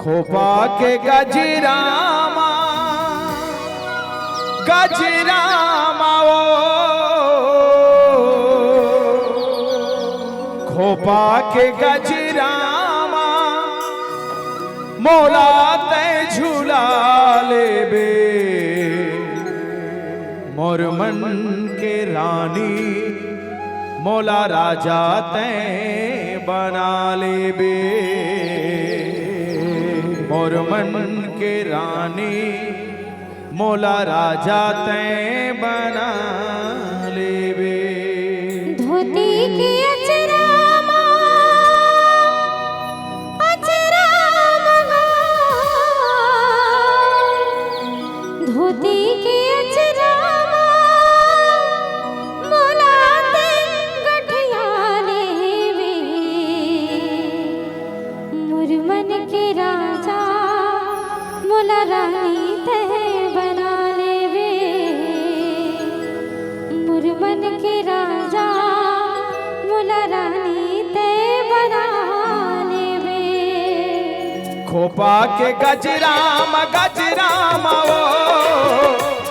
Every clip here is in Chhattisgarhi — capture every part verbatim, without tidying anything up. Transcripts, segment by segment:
खोपा के गजरामा, गजरामा ओ, खोपा के गजरामा, मोला तै झुला लेबे। मोर मन के रानी, मोला राजा तै बना लेबे। मोर मन के रानी, मोला राजा तै बना लेबे। धोती के अचरा मा, अचरा मा, धोती के अचरा मा, मोला तै गठिया लेबे। मोर मन के राजा, मोला रानी तै बना लेबे। मोर मन के राजा, मोला रानी तै बना लेबे। खोपा के गजरामा, गजरामा ओ,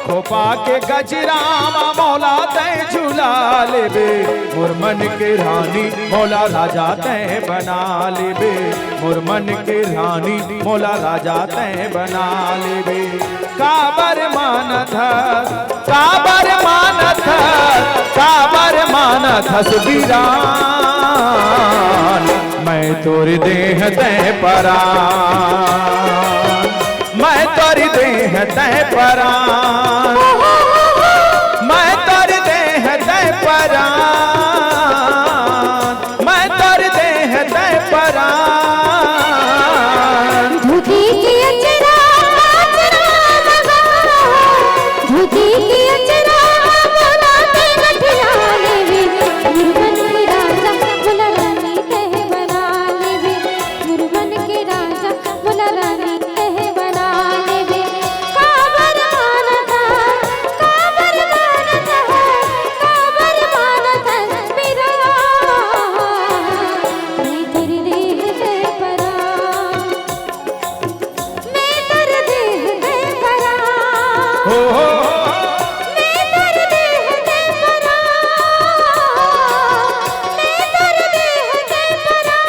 खोपा के गजरामा, मोला तै झुला लेबे। मोर मन के रानी, मोला राजा तै बना लेबे। मोर मन के रानी, मोला राजा तै बना लेबे। काबर मानत हस, काबर मानत हस, काबर मानत हस बिरान, मैं तोर देह तै परान, मैं तोर देह तै परान, मैं तोर देह तै परान, मैं तोर देह तै परान। धोती के अचरा, अचरा मा, धोती के अचरा मा, मोला तै गठिया लेबे। मोर मन के राजा, मोला रानी तै बना लेबे। मोर मन के राजा, मोला रानी तै बना लेबे। काबर मानत हस, काबर मानत हस, काबर मानत हस बिरान, मैं तोर देह तै परान, मैं तोर देह तै परान। हो, हो, हो। मैं तोर देह तै परान, मैं तोर देह तै परान।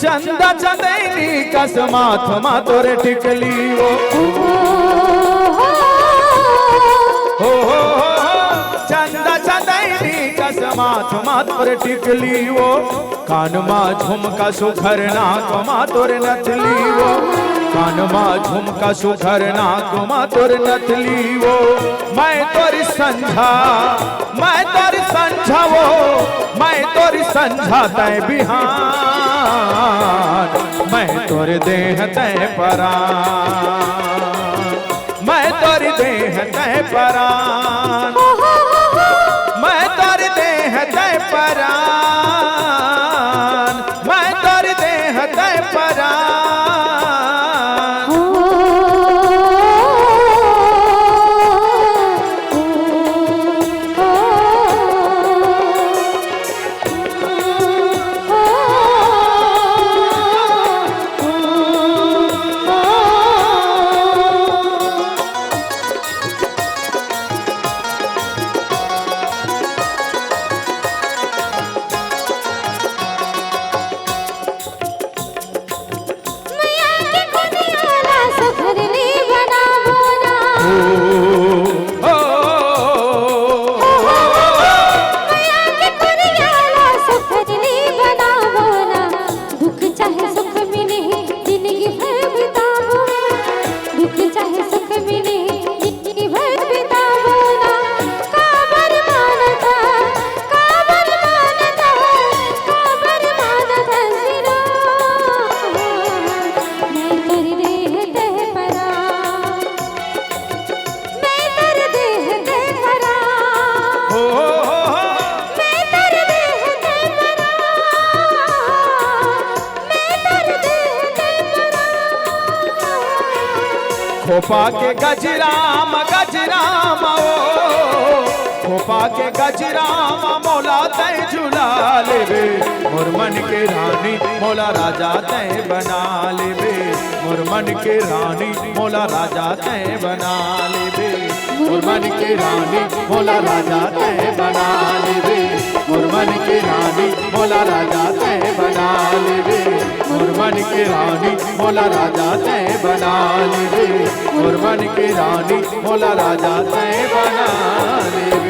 चंदा चंदैनी कस माथ मा तोर टिकली ओ। हो, हो, हो, हो। चंदा चंदैनी कस माथ मा तोर टिकली ओ। कान मा झुमका सुघर नाक मा तोर नथली ओ। कान मा झुमका सुघर नाक मा तोर नथली ओ। मैं तोर संझा, मैं तोर संझा ओ, मैं तोर संझा तै बिहान, मैं तोर देह तै परान, मैं तोर देह तै परान, मैं तोर देह तै परान, मैं तोर देह तै परान। खोपा के गजरा म, गजरा म ओ, खोपा के गजरा म मोला तैं झुला लेबे। मोर मन के रानी मोला राजा तैं बना लेबे। मोर मन के रानी मोला राजा तैं बना लेबे। मोर मन के रानी मोला राजा तैं बना लेबे। मोर मन के रानी मोला राजा तैं बना लेबे। मोर मन के रानी मोला राजा तैं बना लेबे। मोर मन के रानी मोला राजा तैं बना लेबे।